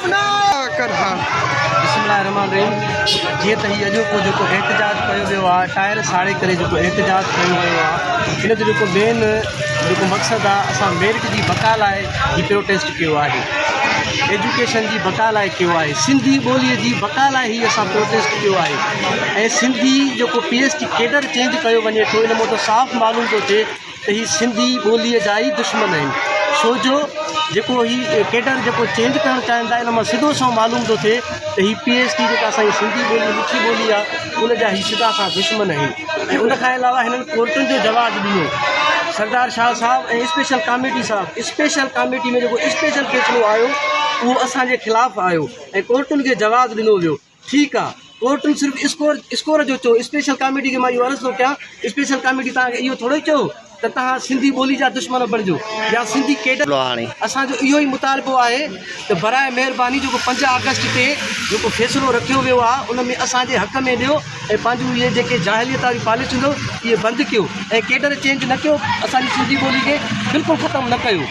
ڪر ها. بسم الله الرحمٰن الرحيم جيئن ته هي اڄوڪو جيڪو احتجاج ڪيو ويو آهي ٽائر ساڙي ڪري جيڪو احتجاج ڪيو ويو آهي ان جو جيڪو مين جيڪو مقصد آهي اسان ميرٽ جي بقا لاء هي پروٽيسٽ ڪيو آهي ايجوڪيشن جي بقا لاء ڪيو آهي سنڌي ٻولي جي بقا لاء هي اسان پروٽيسٽ ڪيو آهي ۽ سنڌي جيڪو P S T cadre change ڪيو وڃي ٿو ان مان ته صاف معلوم ٿو ٿئي ته هي سنڌي ٻوليء جا ئي دشمن آهن ڇو جو جيڪو هي ڪيڊر جيڪو چينج ڪرڻ چاهين ٿا ان مان سڌو سنئون معلوم ٿو ٿئي ته هي پي ايڇ ڊي جيڪا اسان جي سنڌي ٻولي مٺي ٻولي آهي ان جا هي سڌا سان دشمن آهن ۽ ان کان علاوه هنن ڪورٽن جو جواز ڏنو سردار شاهه صاحب ۽ اسپيشل ڪاميٽي صاحب اسپيشل ڪاميٽي ۾ جيڪو اسپيشل فيصلو آيو اهو اسان جي خلاف آيو ۽ ڪورٽن کي جواز ڏنو ويو ٺيڪ آ ڪورٽن صرف اسڪور اسڪور جو چيو اسپيشل ڪاميٽي کي مان اهو عرض ٿو ڪيان اسپيشل ڪاميٽي توهان کي اهو ٿورو ئي چيو ته توهان سنڌي ٻولي جا دشمن بڻجو يا سنڌي ڪيڊر اسان جو اهو ئي مطالبو آهي ته براء مهرباني جيڪو پنج آگسٽ تي جيڪو فيصلو رکيو ويو آهي ان ۾ اسان جي حق ۾ ڏيو ۽ پنهنجون اهي جيڪي جاهليت واريون پاليسيون اٿو اهي بند ڪيو ۽ ڪيڊر چينج نه ڪيو اسان جي سنڌي ٻولي کي بلڪل ختم نه ڪيو.